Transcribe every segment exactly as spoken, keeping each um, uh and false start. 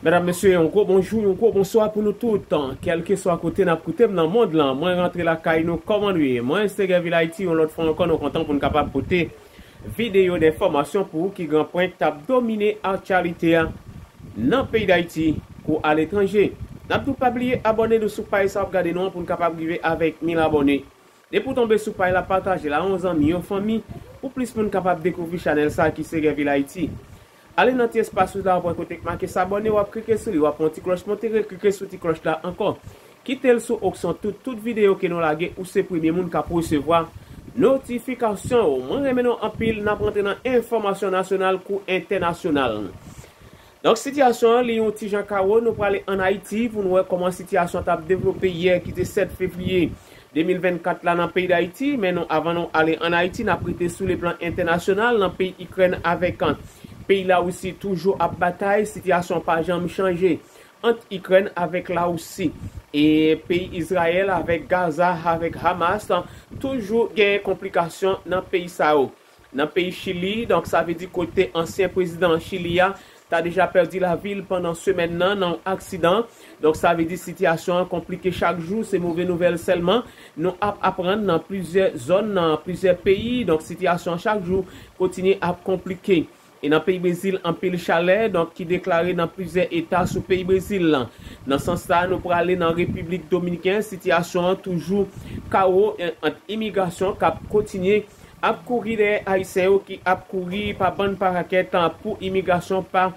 Medam, mesye, yon gwo bonjou, yon gwo bonswa pou nou tout. Kèlkeswa kote n ap koute m nan mond lan, mwen rantre lakay nou, kòman nou ye? Mwen se Gèvil Ayiti, yon lòt fwa ankò, nou kontan pou n kapab pote videyo d enfòmasyon pou ou ki gen pwen k t ap domine aktyalite a nan peyi Dayiti kou aletranje. N ap tou pa bliye abòne nou sou paj sa w ap gade nou an pou n kapab rive avèk mil abòne. Depi w tonbe sou paj la, pataje l a yon zanmi, yon fanmi, pou plis moun kapab dekouvri chanèl sa ki se Gèvil Ayiti. Ale nan ti espas rouj la, w ap wè kote k make sabòne, w ap klike sou li, w ap wè yon ti klòch monte, reklike sou ti klòch la ankò. Kite l sou opsyon tout, tout videyo ke nou lage, ou se premye moun k ap resevwa notifikasyon yo. Mwen renmen nou anpil, n ap rantre nan enfòmasyon nasyonal kou entènasyonal. Donk, sitiyasyon an, li yon ti jan kawo, nou prale ann Ayiti pou nou wè kòman sitiyasyon an t ap devlope yè ki te sèt fevriye de mil vennkat la nan peyi Dayiti, men nou, avan nou ale ann Ayiti, n ap rete sou le plan entènasyonal nan peyi Ikrèn avèk, an, peyi Larisi toujou ap batay, sitiyasyon pa janm chanje ant Ikrèn avèk Larisi. E peyi Izrayèl avèk Gaza, avèk Hamas, an, toujou gen konplikasyon nan peyi sa yo. Nan peyi Chili, donk sa vle di kote ansyen prezidan Chili a ta deja pèdi lavi l pandan semèn nan nan yon aksidan. Donk sa vle di sitiyasyon an konplike chak jou, se move nouvèl sèlman nou ap aprann nan plizyè zòn, nan plizyè peyi. Donk sitiyasyon an chak jou kontinye ap konplike. E nan peyi Brezil, anpil chalè, donk, ki deklare nan plizyè eta sou peyi Brezil lan. Nan sans sa, nou prale nan Repiblik Dominikèn, sitiyasyon an toujou kawo, e, ant imigrasyon k ap kontinye ap kouri dèyè Ayisyen yo ki ap kouri pa bann pa pakèt, an, pou imigrasyon pa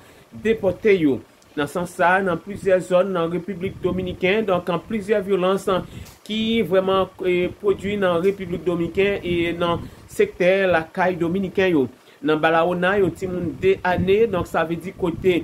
depòte yo. Nan sans sa, nan plizyè zòn nan Repiblik Dominikèn, donk, an, plizyè vyolans, an, ki vrèman, e, pwodui nan Repiblik Dominikèn e nan sektè lakay dominiken yo. Nan Barahona, yon timoun de ane, donk, sa vle di kote,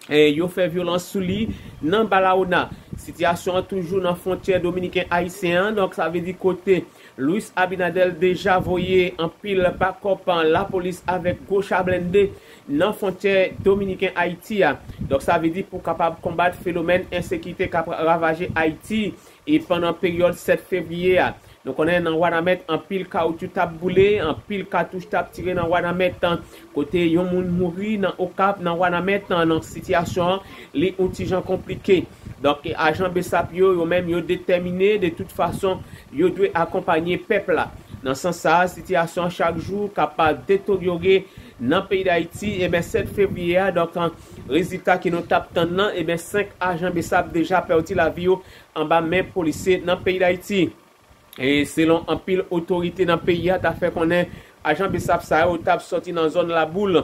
e, yo fè vyolans sou li nan Barahona. Sitiyasyon an toujou nan fwontyè dominiken ayisyen an, donk, sa vle di kote Luis Abinader deja voye anpil bakòp lapolis avèk gwo cha blende nan fwontyè dominiken Ayiti a. Donk, sa vle di pou kapab konbat fenomèn ensekirite k ap ravaje Ayiti, e pandan peryòd sèt fevriye a. Nou konnen nan Wanament, anpil kawotchou t ap boule, anpil katouch t ap tire nan Wanament, an, kote yon moun mouri nan Okap, nan Wanament, an, nan sitiyasyon an, li yon ti jan konplike. Donk, ajan besap yo, yo menm, yo detèmine, de tout fason, yo dwe akonpanye pèp la. Nan sans sa a, sitiyasyon an chak jou k ap deteryore nan peyi Dayiti, e ben, sèt fevriye a, donk, an, rezilta ke nou t ap tann nan, e ben, senk ajan besap deja pèdi lavi yo anba men polisye nan peyi Dayiti. E selon anpil otorite nan peyi a, ta fè konnen ajan besap sa yo t ap sòti nan zòn Laboul.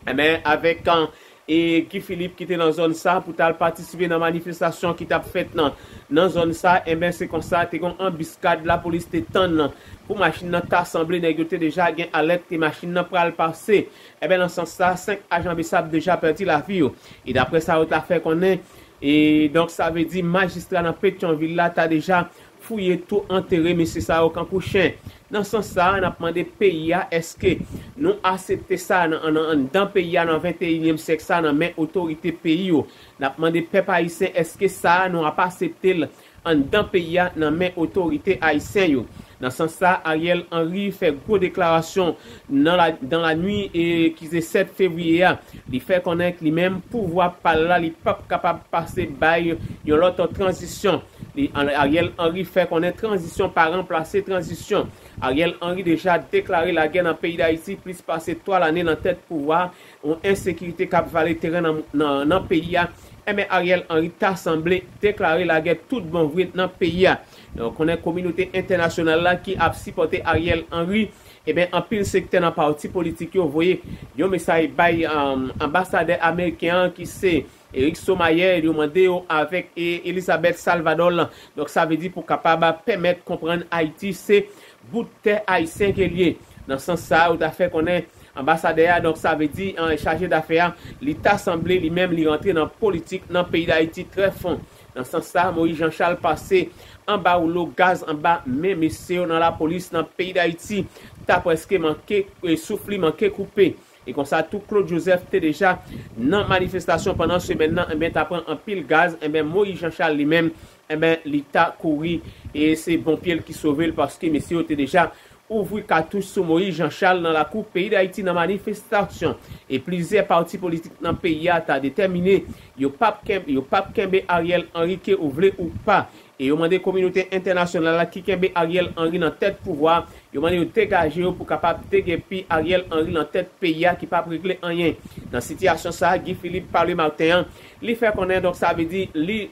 Enben, avèk, an, e Guy Philippe ki te nan zòn sa pou t al patisipe nan manifestasyon ki t ap fèt nan, nan zòn sa, enben, se konsa te gen yon anbiskad lapolis te tann pou machin nan ta sanble, nèg yo te deja gen alèt ke machin nan pral pase. Enben, nan sans sa, senk ajan besap deja pèdi lavi yo. E daprè sa yo ta fè konnen, e donk, sa vle di majistra nan Petyonvil la ta deja fouye tou antere mesye sa yo kankou chen. Nan sans sa a, n ap mande peyi a, èske nou aksepte sa nan, nan, anndan peyi a nan venteyinyèm syèk sa nan men otorite peyi yo? N ap mande pèp ayisyen, èske sa a nou ap aksepte l anndan peyi a nan men otorite ayisyen yo? Nan sans sa, Ariel Henry fè gwo deklarasyon nan la, dans la nuit, e, ki se sèt fevriye a. Li fè konnen ke li menm, pouvwa pa l la, li p ap kapab pase bay yon lòt tranzisyon. Li, Ariel Henry fè konnen tranzisyon pa ranplase tranzisyon. Ariel Henry deja deklare lagè nan peyi Dayiti plis pase twa lane nan tèt pouvwa, yon ensekirite k ap vale teren nan, nan, nan peyi a. Enben, Ariel Henry ta sanble deklare lagè tout bon vre nan peyi a. Donk, konnen kominote entènasyonal la ki ap sipòte Ariel Henry, enben, anpil sektè nan pati politik yo voye yon mesaj bay, um, anbasadè ameriken an ki se Eric Somayer, yo mande yo avèk, e, Elisabeth Salvador lan. Donk, sa vle di pou kapab pèmèt konprann Ayiti se bout tè ayisyen ke l ye. Nan sans sa a, yo ta fè konnen anbasadè a, donk, sa vle di, an, chaje dafè a, li ta sanble li menm li rantre nan politik nan peyi Dayiti trè fon. Nan sans sa a, Moïse Jean Charles pase anba woulo gaz anba men mesye yo nan lapolis nan peyi Dayiti. Ta prèske manke, e, souf li manke koupe. E konsa tou, Claude Joseph te deja nan manifestasyon pandan semèn nan, enben, ta pran anpil gaz, enben, Moïse Jean Charles li menm, enben, li ta kouri, e se bon pye l ki sove l, paske mesye yo te deja ouvri katouch sou Moïse Jean Charles nan lakou peyi Dayiti nan manifestasyon. E plizyè pati politik nan peyi a ta detèmine yo p ap kenbe, yo p ap kenbe Ariel Henry ke ou vle ou pa. E yo mande kominote entènasyonal la ki kenbe Ariel Henry nan tèt pouvwa, yo mande yo degaje yo pou kapab degèpi Ariel Henry nan tèt peyi a ki p ap regle anyen. Nan sitiyasyon sa a, Guy Philippe pale maten an, li fè konnen, donk sa vle di li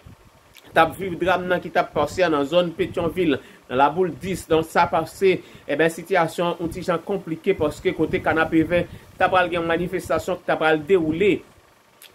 t ap viv dram nan ki t ap pase a nan zòn Petyonvil, nan Laboul dis. Donk sa pase, enben sitiyasyon an yon ti jan konplike paske kote Kanapevè ta pral gen yon manifestasyon ki ta pral dewoule.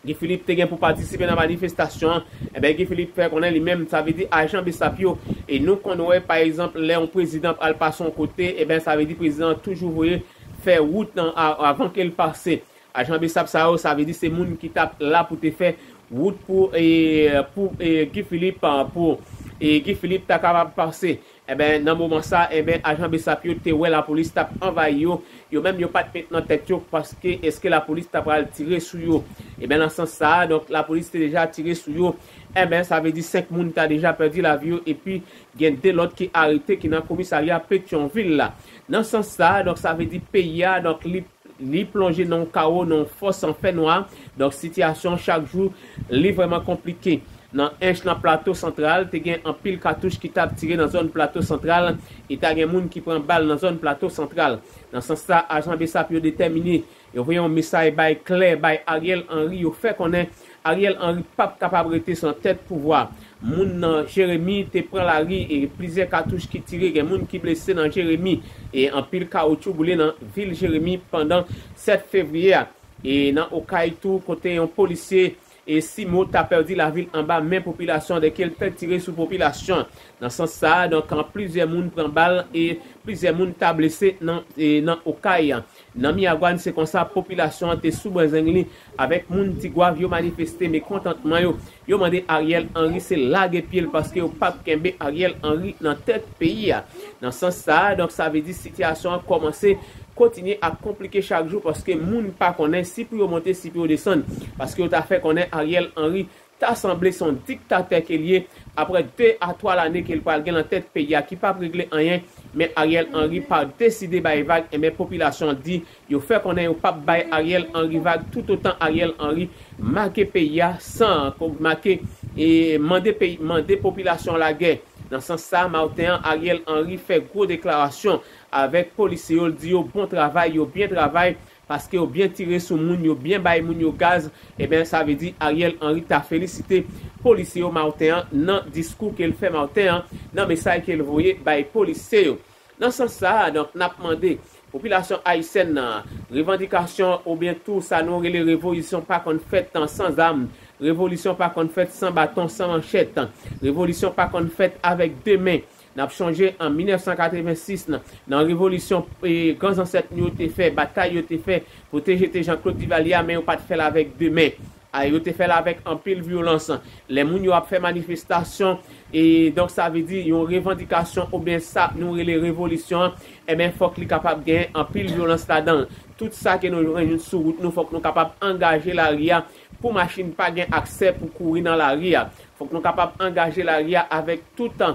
Guy Philippe te gen pou patisipe nan manifestasyon an. Enben Guy Philippe fè konnen li menm, sa vle di ajan BSAP yo, e nou konn wè pa egzanp lè yon prezidan pral pase yon kote, enben sa vle di prezidan an toujou voye fè wout nan a- avan ke l pase. Ajan BSAP sa yo, sa vle di se moun ki t ap la pou te fè wout pou e, pou e, Guy Philippe, pou e, Guy Philippe ta kapab pase. Enben nan moman sa, enben ajan BSAP yo te wè lapolis t ap anvayi yo. Yo menm yo pa t met nan tèt yo paske eske lapolis ta pral tire sou yo. Enben nan sans sa a, donk lapolis te deja tire sou yo. Enben sa vle di senk moun ta deja pèdi lavi yo epi gen de lòt ki arete ki nan komisarya Petyonvil la. Nan sans sa a, donk sa vle di peyi a, donk li li plonje nan yon kawo, nan yon fòs an fènwa. Donk sitiyasyon chak jou li vrèman konplike. Nan Ench, nan Plato Santral, te gen anpil katouch ki t ap tire nan zòn Plato Santral e ta gen moun ki pran bal nan zòn Plato Santral. Nan sans sa, ajan BSAP yo detèmine yo voye yon mesaj bay klè bay Ariel Henry, yo fè konnen Ariel Henry p ap kapab rete san tèt pouvwa. Moun nan Jeremi te pran lari e plizyè katouch ki tire, gen moun ki blese nan Jeremi e anpil kawotchou boule nan vil Jeremi pandan sèt fevriye a. E nan Okay tou, kote yon polisye e Simo ta pèdi lavi l anba men popilasyon dèke l te tire sou popilasyon. Nan sans sa a, donk, plizyè moun pran bal e plizyè moun ta blese nan, e nan Okay. Nan Miyagwàn, se konsa popilasyon an te sou bwenzeng li avèk moun Tigwav yo manifeste mekontantman yo. Yo mande Ariel Henry se lage pye l paske yo p ap kenbe Ariel Henry nan tèt peyi a. Nan sans sa a, donk, sa vle di sitiyasyon an kòmanse kontinye ap konplike chak jou paske moun pa konnen si pou yo monte, si pou yo desann. Paske yo ta fè konnen Ariel Henry ta sanble se yon diktatè ke l ye apre de a twa lane ke l pral gen nan tèt peyi a ki p ap regle anyen. Men Ariel Henry pa deside bay vag, enben popilasyon an di yo fè konnen yo p ap bay Ariel Henry vag toutotan Ariel Henry make peyi a san make e mande peyi, mande popilasyon lagè. Nan sans sa, maten an, Ariel Henry fè gwo deklarasyon avèk polisye yo, l di yo bon travay, yo byen travay, paske yo byen tire sou moun, yo byen bay moun yo gaz. Enben sa vle di Ariel Henry ta felisite polisye yo maten an nan diskou ke l fè maten an, nan mesaj ke l voye bay polisye yo. Nan sans sa a, donk, n ap mande popilasyon ayisyèn nan, revandikasyon oubyen tou sa nou rele revolisyon pa konn fèt san zam, revolisyon pa konn fèt san baton, san manchèt, revolisyon pa konn fèt avèk de men. N ap chonje an mil nèf san katrevensis nan, nan revolisyon e, gran zansèt nou yo te fè, batay yo te fè pou te jete Jean Claude Duvalier a, men yo pa t fè l avèk de men. A, yo te fè l avèk anpil vyolans. Lè moun yo ap fè manifestasyon, e donk sa vle di yon revandikasyon oubyen sa nou rele revolisyon an, enben fòk li kapab gen anpil vyolans ladan l. Tout sa ke nou jwenn sou wout nou, fòk nou kapab angaje lari a pou machin pa gen aksè pou kouri nan lari a. Fòk nou kapab angaje lari a avèk tout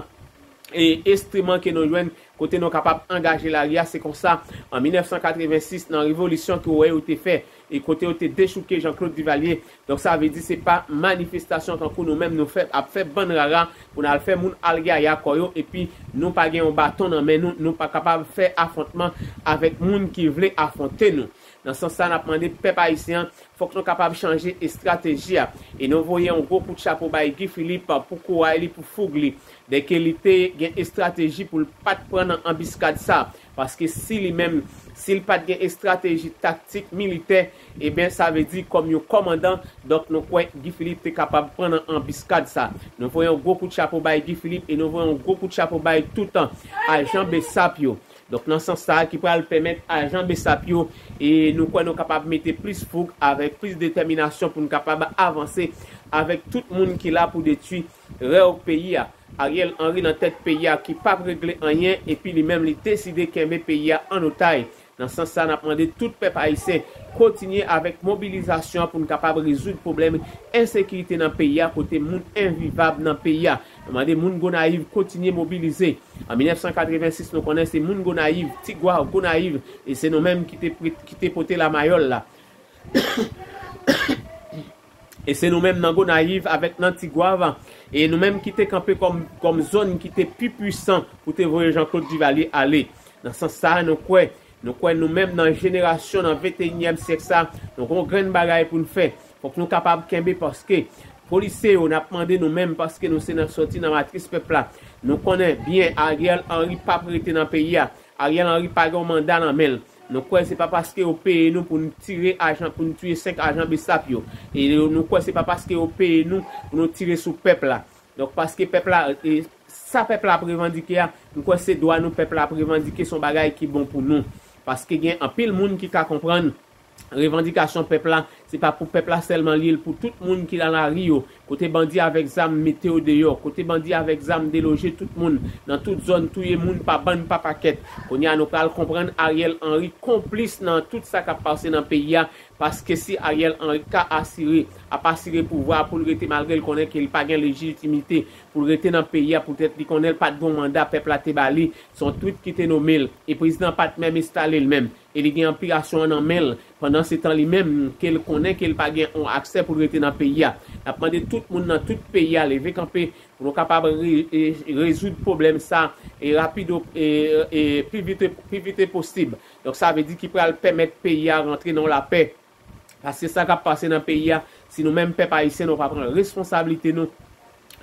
e enstriman ke nou jwenn kote nou kapab angaje lari a. Se konsa, an mil nèf san katrevensis, nan revolisyon ke w wè yo te fè, e kote yo te dechouke Jean Claude Duvalier. Donk, sa vle di se pa manifestasyon tankou nou menm nou fè, ap fè bann rara pou n al fè moun al yaya kò yo, epi nou pa gen yon baton nan men nou, nou pa kapab fè afwontman avèk moun ki vle afwonte nou. Nan sans sa, n ap mande pèp ayisyen an, fòk nou kapab chanje estrateji a. E nou voye yon gwo kout chapo bay Guy Philippe pou kouray li, pou foug li. Dèke li te gen estrateji pou l pa t pran nan anbiskad sa. Paske si li menm, si l pa t gen estrateji taktik militè, ebyen, sa vle di kòm yon kòmandan, donk nou kwè Guy Philippe te kapab pran nan anbiskad sa. Nou voye yon gwo kout chapo bay Guy Philippe e nou voye yon gwo kout chapo bay tout ajan BSAP yo. Donk, nan sans sa a ki pral pèmèt ajan BSAP yo, e nou kwè nou kapab mete plis foug avèk plis detèminasyon pou n kapab avanse avèk tout moun ki la pou detwi rèv peyi a. Ariel Henry nan tèt peyi a ki p ap regle anyen, epi li menm li deside kenbe peyi a an otaj. Nan sans sa, n ap mande tout pèp ayisyen kontinye avèk mobilizasyon an pou n kapab rezoud pwoblèm ensekirite nan peyi a, kote moun envivab nan peyi a. Nou mande moun Gonayiv kontinye mobilize. An mil nèf san katrevensis, nou konnen se moun Gonayiv, Tigwav, Gonayiv, e se nou menm ki te, ki te pote lamayòl la. E se nou menm nan Gonayiv avèk nan Tigwav, e nou menm ki te kanpe kòm, kòm zòn ki te pi pwisan pou te voye Jean Claude Duvalier ale. Nan sans sa, nou kwè, nou kwè nou menm nan jenerasyon nan venteyinyèm syèk sa, nou gon grenn bagay pou n fè. Fòk nou kapab kenbe paske polisye yo n ap mande nou menm paske nou se nan sòti nan matris pèp la. Nou konnen byen Ariel Henry p ap rete nan peyi a. Ariel Henry pa gen yon manda nan men l. Nou kwè se pa paske yo peye nou pou n tire ajan, pou n tiye senk ajan besap yo. E nou kwè se pa paske yo peye nou pou nou tire sou pèp la. Donk paske pèp la, e, sa pèp la ap revandike a, nou kwè se dwa nou pèp la ap revandike, se yon bagay ki bon pou nou. Paske gen anpil moun ki ka konprann revandikasyon pèp la, se pa pou pèp la sèlman li ye, l pou tout moun ki nan lari yo, kote bandi avèk zam mete yo deyò, kote bandi avèk zam deloje tout moun, nan tout zòn touye moun pa bann pa pakèt. Kounye a nou pral konprann Ariel Henry konplis nan tout sa k ap pase nan peyi a, paske si Ariel Henry ka asire, ap asire pouvwa a pou l rete malgre l konnen ke l pa gen lejitimite pou l rete nan peyi a, poutèt li konnen l pa t gen yon manda pèp la te ba li, se yon twit ki te nome l, e prezidan pa t menm enstale l menm. E li gen anpiyasyon an nan men l, pandan se tan li menm ke l konnen ke l pa gen yon aksè pou l rete nan peyi a. N ap mande tout moun nan tout peyi a leve kanpe pou nou kapab re, e, rezoud pwoblèm sa e rapido, e, e, pi vite, pi vite posib. Donk sa vle di ki pral pèmèt peyi a rantre nan lapè. Paske sa k ap pase nan peyi a, si nou menm pèp ayisyen nou pa pran responsablite nou,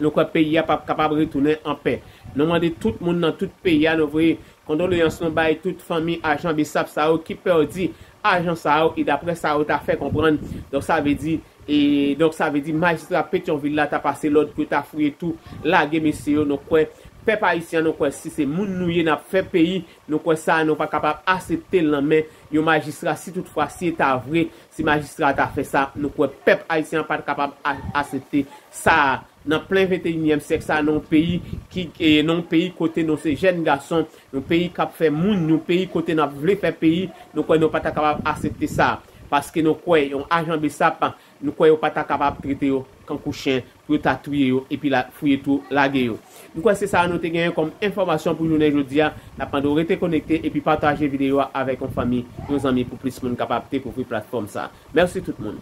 nou kwè peyi a p ap kapab retounen an pè. Nou mande tout moun nan tout peyi a, nou voye kondoleyans nou bay tout fanmi ajan besap sa yo ki pèdi ajan sa yo, e daprè sa yo ta fè konprann. Donk sa vle di, e donk sa vle di majistra Petyonvil la ta pase lòd pou yo ta fouye tou, lage mesye yo. Nou kwè pèp ayisyen, nou kwè si se moun nou ye n ap fè peyi, nou kwè sa nou pa kapab asepte l nan men yon majistra. Si toutfwa si e ta vre, si majistra ta fè sa, nou kwè pèp ayisyen an pa t kapab a, asepte sa. Nan plen venteyinyèm syèk sa, nan yon peyi ki, e, nan yon peyi kote nou se jèn gason, yon peyi k ap fè moun, yon peyi kote n ap vle fè peyi, nou kwè nou pa ta kapab asepte sa. Paske nou kwè yon ajan besap, nou kwè yo pa ta kapab trete yo kankou chen pou yo ta touye yo epi la, fouye tou lage yo. Nou kwè se sa nou te genyen kòm enfòmasyon pou jounen jodi a. N ap mande w rete konekte epi pataje videyo a avèk yon fanmi, yon zanmi pou plis moun kapab dekouvri platfòm sa. Mèsi tout moun.